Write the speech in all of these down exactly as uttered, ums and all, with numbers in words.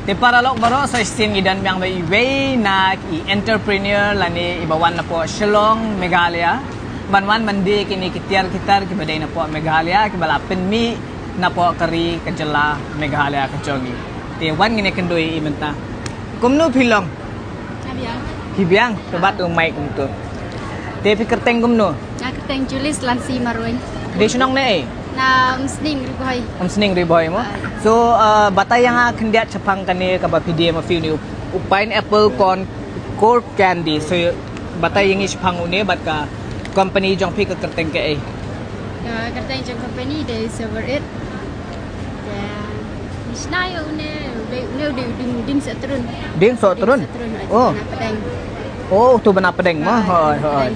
Te paralok baroh, sa shisien ngi don biang bad iwei na i entrepreneur lane iba wan napoh Shillong, Meghalaya, ban wan ban die kine ki tiar ki tar kiba dei napoh Meghalaya, kiba la pynmih napoh ka ri ka jylla Meghalaya ka jong ngi. Te wan ngin ïakynduh ïa i mynta. Kumno phi long? Nga biang. Phi biang, to bat u mic kumto. Te phi kyrteng kumno? Nga kyrteng Julie Lansi Marweiñ. Dei shnong ne ei? Na Umsning, Ri Bhoi. Umsning, Ri Bhoi mo. Ai. So, uh, batai ïa nga khyndiat shaphang kane kaba phi die ma phi une u pineapple corn, corn candy. So, batai ïa ngi shaphang une bad ka company jong phi ka kyrteng kaei? Ka kyrteng jong company dei Savor It. Te ngi shna ïa une, une u dei, une u dei u dieng, dieng sohtrun. Dieng sohtrun? Dieng sohtrun, oh. Bana pdeng. Oh, uto bana pdeng mo. Bana pdeng. Hooid, hooid.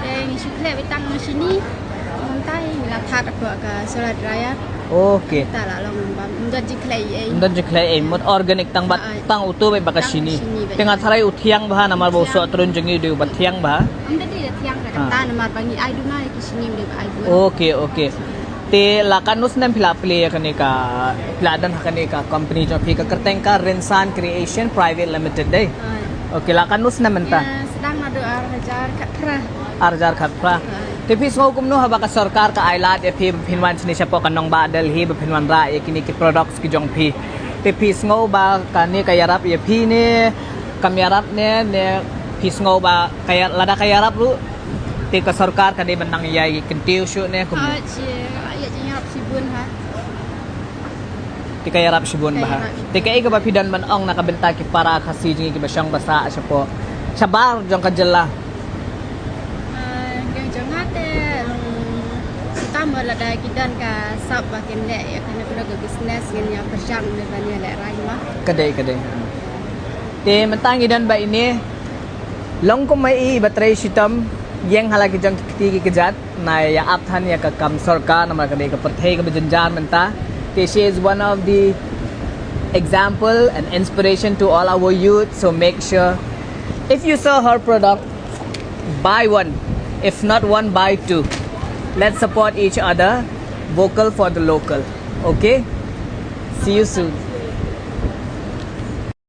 Te ngi shu khleh beit tang shini. Mynta ngi la thad hapoh ka solar dryer. Okay. Te la long bym don jingkhleh ei ei. Ym don jingkhleh ei, mut organic tang bad, hooid, tang uto beit bad ka shini. Tang shini beit. Te nga tharai u thiang bha namar ba u sohtrun jong ngi u dei uba thiang bha. Ym dei, dei thiang ka, ah, kata namar ba ngi ai duna ïa ki shini u dei ba ai bun. Okay, okay. Te la katno snem phi la plie ïa kane ka, phi la don ha kane ka company jong phi, ka kyrteng ka Rinsan Creation Private Limited dei? Hooid. Okay, la katno snem mynta? Ïa, sdang naduh ar hajar khatphra. Ar hajar khatphra. Hooid. Te phi sngew kumno haba ka sorkar ka ai lad ïa phi ba phin wan shane shapoh ka nongbah Delhi ba phin wanrah ïa kine ki products ki jong phi? Te phi sngew ba kane ka ïarap ïa phi ne kam ïarap ne, ne phi sngew ba ka ïa-, lada ka ïarap ruh te ka sorkar ka dei ban nang ïai kyntiew shuh ne kumno? Hooid, shi, ïa jingïarap shibun ha. Te ka ïarap shibun bha. Ka ïarap shibun. Te kaei kaba phi don ban ong na ka bynta ki para Khasi jong ngi kiba shong ba sah shapoh shabar jong ka jylla? Ah, ka jong nga te, mm, kumta mo, lada ki don ka sap ba kin leh ïa kano kano ka business, ngin ïa pyrshang ne ban ïa lehrain mo. Ka dei, ka dei. Te mynta ngi don bad ine, long kum ma i ba trei shitom, ïeng ha la ki jong ki kti ki kjat, nai ïa ap than ïa ka kam sorkar namar ka dei ka pyrthei kaba jynjar mynta. Te she is one of the example and inspiration to all our youth. So make sure if you saw her product, buy one. If not one, buy two. Let's support each other. Vocal for the local. Okay? See you soon.